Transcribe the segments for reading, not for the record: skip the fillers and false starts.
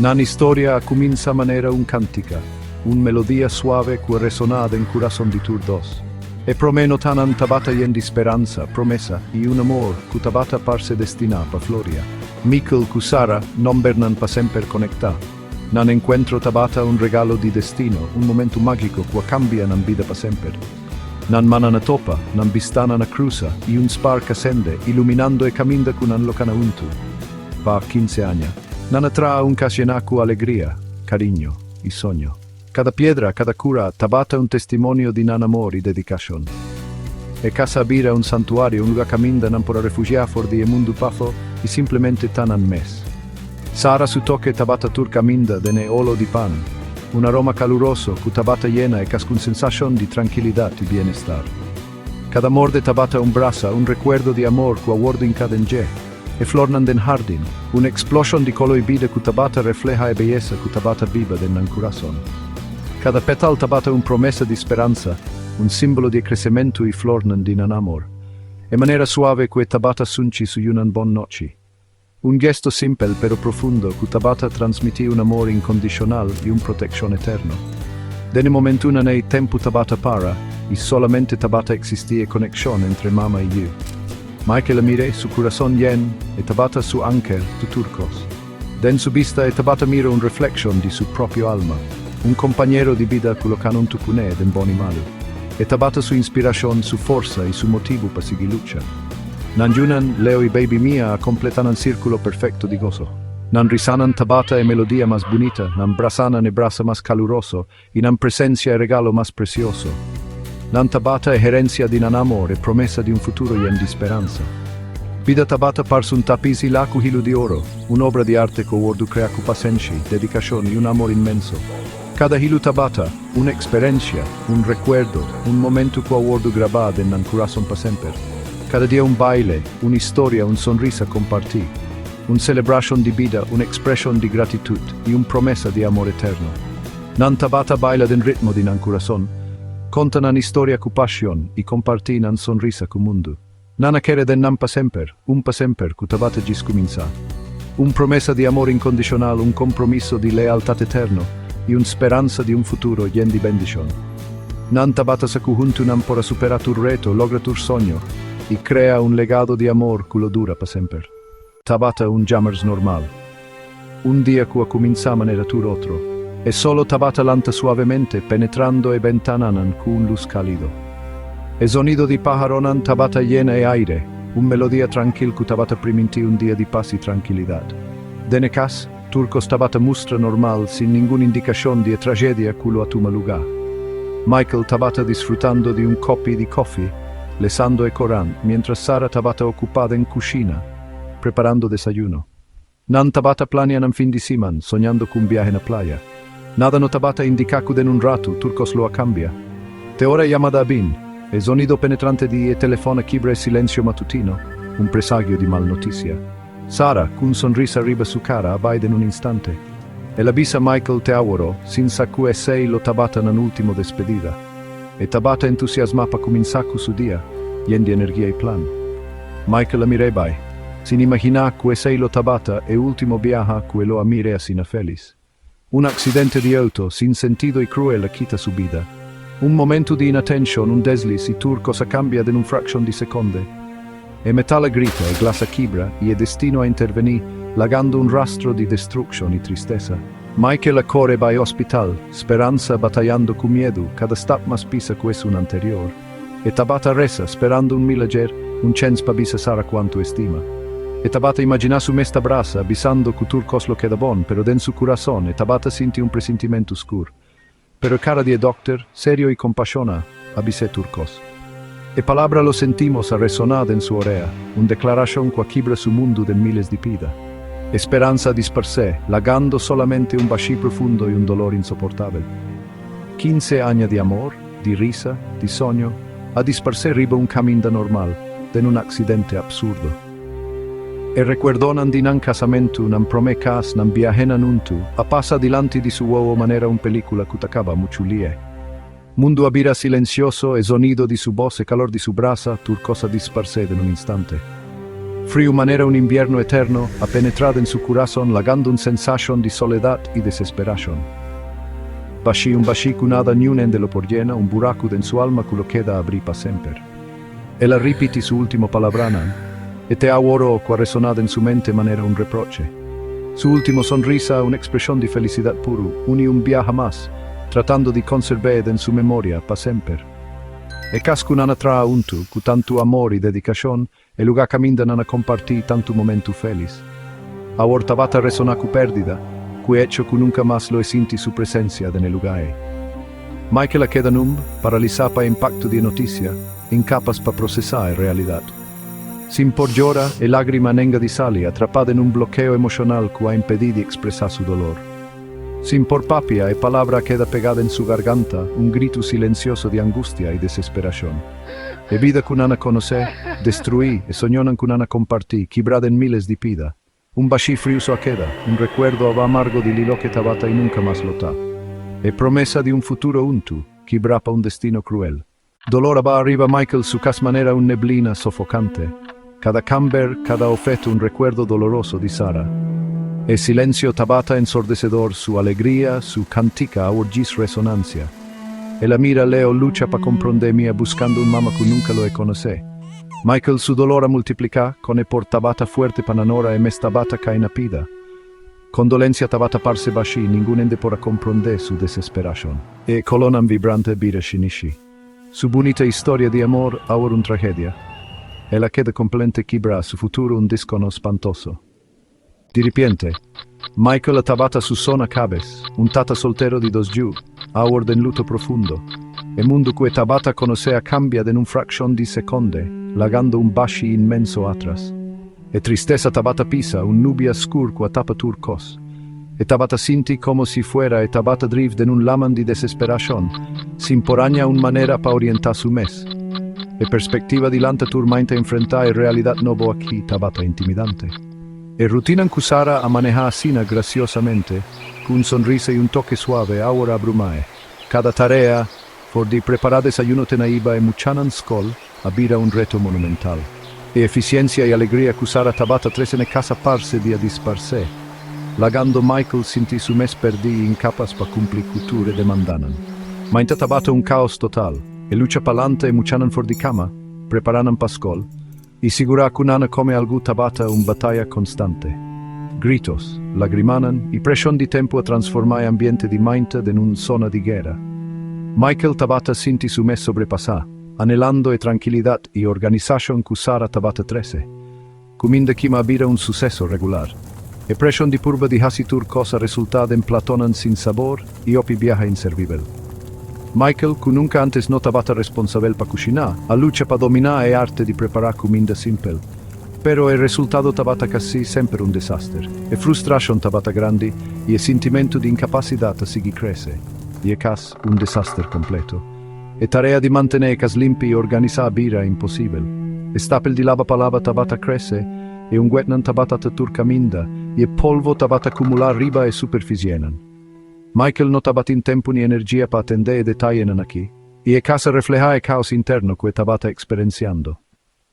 Nan historia a kuminsá manera un kantika, un melodia suave ku a resoná den kurason di tur dos. E promé notanan tabata yen di speransa, promesa i un amor ku tabata parse destiná pa floria. Michael ku Sara, nòmbernan pa semper konektá. Nan enkuentro tabata un regalo di destino, un momentu mágiko ku a kambia nan bida pa semper. Nan mannan a topa, nan bistanan a krusa, i un spark a sende, iluminando e kaminda ku nan lo kana huntu. Pa 15 aña, nan a traha un kas yená ku alegria, kariño i soño. Kada piedra, kada kura, tabata un testimonio di nan amor i dedikashon. E kas a bira un santuario, un lugá kaminda nan por a refugiá for di e mundu pafó i simplemente ta nan mes. Sara su toke tabata tur kaminda den e olo di pan, un aroma kaluroso ku tabata yena e kas ku un sensashon di trankilidat i bienestar. Kada morde tabata un brasa, un rekuerdo di amor ku a wòrdu hinká den dje. E flornan den hardin, un eksploshon di kolo i bida ku tabata refleha e beyesa ku tabata biba den nan kurason. Kada petal tabata un promesa di speransa, un simbolo di e kresementu i flornan di nan amor. E manera suave ku e tabata sunchi su yunan bon nochi. Un gesto simpel pero profundo ku tabata transmití un amor inkondishonal i un protekshon eterno. Den e momentunan ei tempu tabata para i solamente tabata eksistí e konekshon entre mama i yu. Michael a mir'é, su kurason yen, e tabata su anker tu tur kos. Den su bista e tabata mira un reflekshon di su propio alma, un kompañero di bida ku lo kan untu kuné den bon i malu. E tabata su inspirashon, su forsa i su motibu pa sigui lucha. Nan yunan, Leo i Baby Mia, a kompletá nan sírkulo perfekto di goso. Nan risanan tabata e melodia mas bunita, nan brasanan e brasa mas kaluroso i nan presensia e regalo mas presioso. Nan tabata e herensia di nan amor, e promesa di un futuro yen di speransa. Bida tabata parse un tapis hilá ku hilu di oro, un obra di arte ku a wòrdu kreá ku pasenshi, dedikashon i un amor inmenso. Kada hilu tabata un eksperensia, un rekuerdo, un momentu ku a wòrdu grabá den nan kurason pa semper. Kada dia un baile, un historia, un sonrisa kompartí. Un selebrashon di bida, un ekspreshon di gratitut i un promesa di amor eterno. Nan tabata baila den ritmo di nan kurason, konta nan historia ku pashon i kompartí nan sonrisa ku mundu. Nan a kere den nan pa semper, un pa semper ku tabata djis kuminsá. Un promesa di amor inkondishonal, un kompromiso di lealtat eterno i un speransa di un futuro yen di bendishon. Nan tabata sa ku huntu nan por a superá tur reto, logra tur soño i krea un legado di amor ku lo dura pa semper. Tabata un djamars normal. Un dia ku a kuminsá manera tur otro. E solo tabata lanta suavemente, penetrando e bentananan ku un lus kálido. E zonido di páharonan tabata yena e aire, un melodia trankil ku tabata primintí un dia di pas i trankilidat. Den e kas, tur kos tabata mustra normal sin ningun indikashon di e tragedia ku lo a tuma lugá. Michael tabata disfrutando di un kopi di kofi, lesando e korant, miéntras Sara tabata okupá den kushina, preparando desayuno. Nan tabata plania nan fin di siman, soñando ku un biahe na playa. Nada no tabata indiká ku den un ratu tur kos lo a kambia. Te ora e yamada a bin, e zonido penetrante di e telefòn a kibra e silensio matutino, un presagio di mal notisia. Sara, ku un sonrisa riba su kara, a bai den un instante. El a bisa Michael te aworó, sin sa ku esei lo tabata nan último despedida. E tabata entusiasmá pa kuminsá ku su dia, yen di energia i plan. Michael a mir'é bai, sin imaginá ku esei lo tabata e último biaha ku e lo a mir'é asina felis. Un aksidente di outo, sin sentido i kruel a kita su bida. Un momentu di inatenshon, un deslis i tur kos a kambia den un frakshon di sekonde. E metal a grita, e glas a kibra i e destino a intervení, lagando un rastro di destrukshon i tristesa. Michael a kore bai hospital, speransa batayando ku miedu, kada stap mas pisa ku esun anterior. E tabata resa, sperando un milager, un chèns pa bisa Sara kuantu e stima. E tabata imaginá su mes ta brasa, bisando ku tur kos lo keda bon, pero den su kurason e tabata sinti un presintimentu skur. Pero e kara di e dòkter, serio i kompashoná, a bis'é tur kos. E palabra lo sentimos a resoná den su orea, un deklarashon ku a kibra su mundu den miles di pida. E speransa a disparsé, lagando solamente un bashí profundo i un dolor insoportabel. 15 aña di amor, di risa, di soño, a disparsé riba un kaminda normal, den un aksidente apsurdo. E rekuerdonan di nan kasamentu, nan promé kas, nan biahenan huntu, a pasa dilanti di su wowo manera un pelíkula ku ta kaba muchu lié. Mundu a bira silensioso, e zonido di su bos, e kalor di su brasa, tur kos a disparsé den un instante. Friu manera un invierno eterno a penetrá den su kurason lagando un sensashon di soledat i desesperashon. Bashí, un bashí ku nada niun hende lo por yena, un buraku den su alma ku lo keda abrí pa semper. El a ripiti su último palabranan, e te awor ku a resoná den su mente manera un reproche. Su último sonrisa, un ekspreshon di felisidat puru, un i un biaha mas, tratando di konserb'é den su memoria pa semper. E kas ku nan a traha huntu, ku tantu amor i dedikashon, e lugá kaminda nan a kompartí tantu momentu felis. Awor tabata resoná ku pèrdida, ku e echo ku nunka mas lo e sinti su presensia den e lugá ei. Michael a keda numb, paralisá pa e impakto di e notisia, inkapas pa prosesá e realidat. Sin por yora, e lágrima a nenga di sali, atrapá den un blokeo emoshonal ku a impedí di ekspresá su dolor. Sin por papia, e palabra a keda pegá den su garganta, un gritu silensioso di angustia i desesperashon. E bida ku nan a konosé, destruí, e soñonan ku nan a kompartí, kibrá den miles di pida. Un bashí friu so a keda, un rekuerdo amargo di loke tabata i nunka mas lo ta. E promesa di un futuro huntu, kibrá pa un destino kruel. Dolor a baha riba Michael su kas manera un neblina sofokante. Kada kamber, kada opheto un rekuerdo doloroso di Sara. E silensio tabata ensordesedor, su alegria, su kantika awor djis resonansia. El a mira Leo lucha pa komprondé Mia buskando un mama ku nunka lo e konosé. Michael su dolor a multipliká, kon e por tabata fuerte pa nan ora e mes tabata kai na pida. Kondolensia tabata parse bashí, ningun hende por a komprondé su desesperashon. E kolónan vibrante bira shinishi. Su bunita historia di amor awor un tragedia. El a keda kompletamente kibrá, su futuro un diskono spantoso. Diripiente, Michael a tabata su so na kabes, un tata soltero di dos yu, awor den luto profundo. E mundu ku e tabata konosé a kambia den un frakshon di sekonde, lagando un bashi inmenso atras. E tristesa tabata pisa, un nubia skur ku a tapa tur kos. E tabata sinti komo si fuera e tabata drif den un laman di desesperashon, sin por haña un manera pa orientá su mes. E perspektiva di lanta tur mainta enfrentá e realidat nobo aki tabata intimidante. E rutinan ku Sara a manehá asina grasiosamente, ku un sonrisa i un toke suave, awor a abrumá e. Kada tarea, for di prepará desayuno te na iba e muchanan skol, a bira un reto monumental. E efisiensia i alegria ku Sara tabata trese n'e kas a parse di a disparsé, lagando Michael sinti su mes pèrdí i inkapas pa kumpli ku tur e demandanan. Mainta tabata un kaos total. E lucha pa lanta e muchanan for di kama, prepará nan pa skol, i sigurá ku nan a kome algu tabata un bataya konstante. Gritos, lagrimanan i preshon di tempu a transformá e ambiente di mainta den un sona di guera. Michael tabata sinti su mes sobrepasá. Anhelando e trankilidat i organisashon ku Sara tabata trese. Kuminda kima a bira un suseso regular. E preshon di purba di hasi tur kos a resultá den platonan sin sabor i hopi biaha inservibel. Michael, ku nunka antes no tabata responsabel pa kushiná, a lucha pa dominá e arte di prepará kuminda simpel. Pero e resultado tabata kasi semper un desaster. E frustrashon tabata grandi i e sintimentu di inkapasidat a sigui krese. I e kas, un desaster kompleto. E tarea di mantené e kas limpi i organisá a bira imposibel. E stapel di laba pa laba tabata krese, e unguetnan tabata ta tur kaminda, i e polvo tabata kumulá riba e superfisienan. Michael no tabatin tempu ni energia pa atendé e detayenan akí, i e kas a reflehá e kaos interno ku e tabata eksperensiando.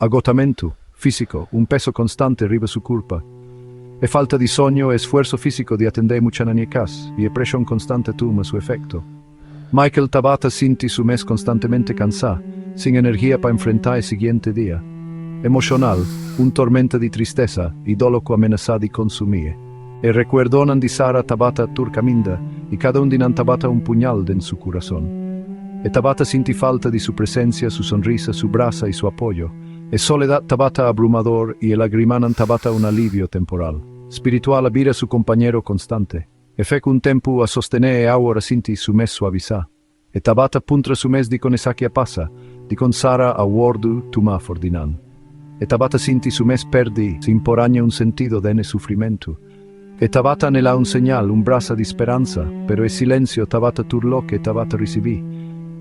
Agotamentu físiko, un peso konstante riba su kurpa. E falta di soño, e esfuerso físiko di atendé muchanan i e kas, i e preshon konstante tuma su efekto. Michael tabata sinti su mes konstantemente kansá, sin energia pa enfrentá e siguiente dia. Emoshonal, un tormenta di tristesa i dolo ku a menasá di konsumí e. E rekuerdonan di Sara tabata tur kaminda i kada un di nan tabata un puñal den su kurason. E tabata sinti falta di su presensia, su sonrisa, su brasa i su apoyo. E soledat tabata abrumador i e lagrimanan tabata un alivio temporal. Spiritual a bira su kompañero konstante. E fe ku un tempu a sostené e awor a sinti su mes suavisá. E tabata puntra su mes dikon esaki a pasa, dikon Sara a wòrdu tumá for di nan. E tabata sinti su mes pèrdí, sin por haña un sentido den e sufrimentu. E tabata anhelá un señal, un brasa di speransa, pero e silensio tabata tur loke e tabata risibí.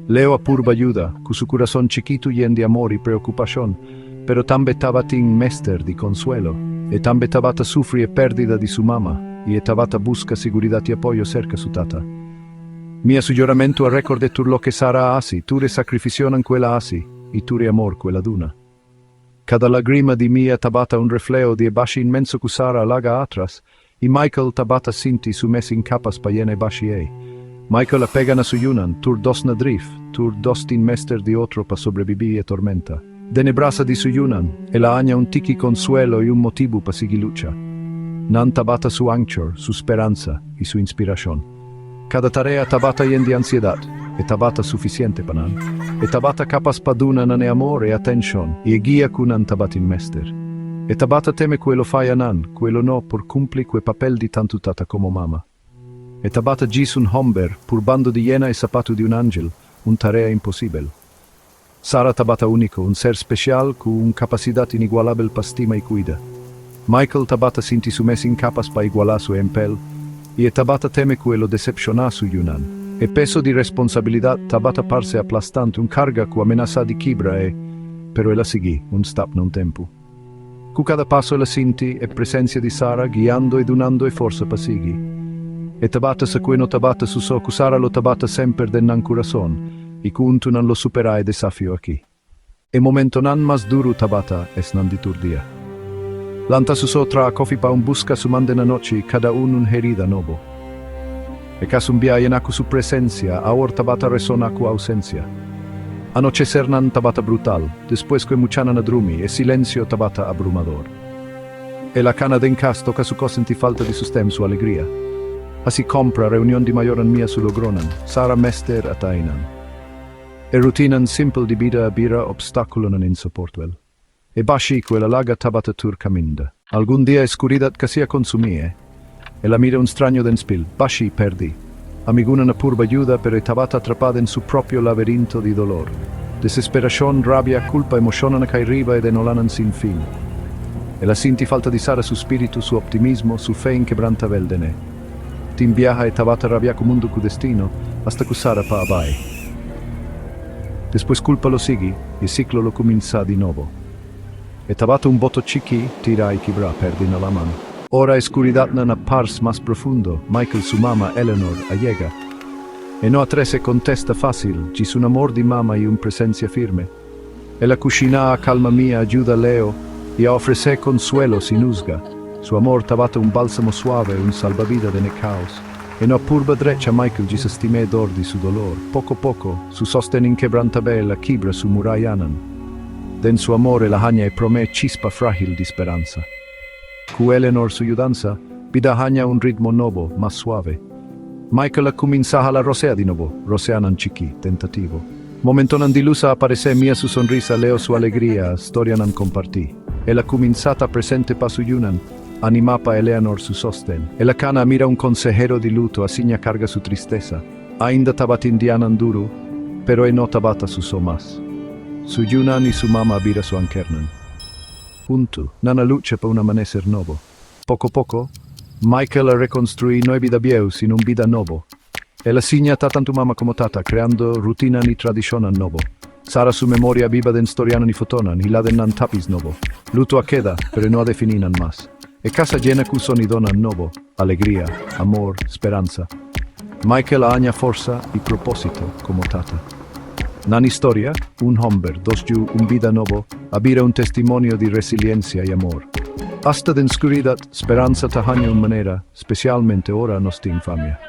Leo a purba yuda, ku su kurason chikitu yen di amor i preokupashon, pero tambe tabatin mester di konsuelo. E tambe tabata sufri e pèrdida di su mama, i e tabata buska siguridat i apoyo serka su tata. Mia su yoramentu a rekord'é tur loke Sara a hasi, tur e sakrifisionan ku el a hasi i tur e amor ku el a duna. Kada lágrima di Mia tabata un refleho di e bashi inmenso ku Sara a laga atras, i Michael tabata sinti su mes inkapas pa yena e bashi ei. Michael a pega na su yunan, tur dos na drif, tur dos tin mester di otro pa sobrebibí e tormenta. Den e brasa di su yunan, el a haña un tiki konsuelo i un motibu pa sigui lucha. Nan tabata su anchor, su speransa i su inspirashon. Kada tarea tabata yen di ansiedat, e tabata sufisiente pa nan. E tabata kapas pa duna nan e amor, e atenshon i e guia ku nan tabatin mester. E tabata teme ku e lo faya nan, ku e lo no por kumpli ku e papel di tantu tata komo mama. E tabata djis un hòmber, purbando di yena e sapatu di un angel, un tarea imposibel. Sara tabata úniko, un ser spesial ku un kapasidat inigualabel pa stima i kuida. Michael tabata sinti su mes inkapas pa igualá su ehempel, i e tabata teme ku e lo desepshoná su yunan. E peso di responsabilidat tabata parse aplastant, un karga ku a menasá di kibra e, pero el a sigui, un stap na un tempu. Ku kada paso el a sinti e presensia di Sara guiando i dunando e forsa pa sigui. E tabata sa ku e no tabata su so, ku Sara lo tabata semper den nan kurason i ku huntu nan lo superá e desafio aki. E momentonan mas duru tabata esnan di tur dia. Lanta su so, traha kofi pa un buska su man den anochi, kada un un herida nobo. E kas un bia yená ku su presensia, awor tabata resoná ku ousensia. Anochesernan tabata brutal, despues ku e muchanan a drumi, e silensio tabata abrumador. El a kana den kas, toka su kos sinti falta di su stem, su alegria. Hasi kompra, reunion di mayornan mia su logronan, Sara mester a ta einan. E rutinan simpel di bida a bira opstákulonan insoportbel. E bashi ku el a laga tabata tur kaminda. Algun dia e skuridat kasi a konsumí e. El a mira un straño den spil, bashi pèrdí. Amigunan a purba yuda, pero e tabata atrapá den su propio laberinto di dolor. Desesperashon, rabia, kulpa, emoshonnan a kai riba e den olanan sin fin. El a sinti falta di Sara su spiritu, su optimismo, su fe inkebrantabel den e. Tin biaha e tabata rabiá ku mundu ku destino, asta ku Sara pa a bai. Despues kulpa lo sigui i e siklo lo kuminsá di nobo. E tabata un boto chikí, tirá i kibrá, pèrdí na laman. Ora e skuridatnan a pars mas profundo, Michael su mama, Eleanor, a yega. E no a trese kontesta fásil, djis un amor di mama i un presensia firme. El a kushiná, a kalma Mia, a yuda Leo i a ofresé konsuelo sin husga. Su amor tabata un bálsamo suave, un salbabida den e kaos. E no a purba drecha Michael djis a stim'é dor di su dolor. Poko poko, su sosten inkebrantabel a kibra su murayanan. Den su amor el a haña e promé chispa frágil di speransa. Ku Eleanor su yudansa, bida a haña un ritmo nobo, mas suave. Michael a kuminsá hala rosea di nobo, roseanan chikí, tentativo. Momentonan di lus a aparesé, Mia su sonrisa, Leo su alegria, storianan kompartí. El a kuminsá ta presente pa su yunan, animá pa Eleanor su sosten. El a kana a mira un konsehero di luto, a siña karga su tristesa. Ainda tabatin dianan duru, pero e no tabata su so mas. Su yunan i su mama a bira su ankernan. Huntu, nan a lucha pa un amaneser nobo. Poko poko, Michael a rekonstruí no e bida bieu, sino un bida nobo. El a siña ta tantu mama komo tata, kreando rutinan i tradishonnan nobo. Sara su memoria a biba den storianan i fotonan, i la den nan tapis nobo. Luto a keda, pero e no a definí nan mas. E kas a yena ku sonidonan nobo, alegria, amor, speransa. Michael a haña forsa i propósito komo tata. Nan historia, un hòmber, dos yu, un bida nobo, a bira un testimonio di resiliensia i amor. Asta den skuridat, speransa ta haña un manera, spesialmente ora nos tin famia.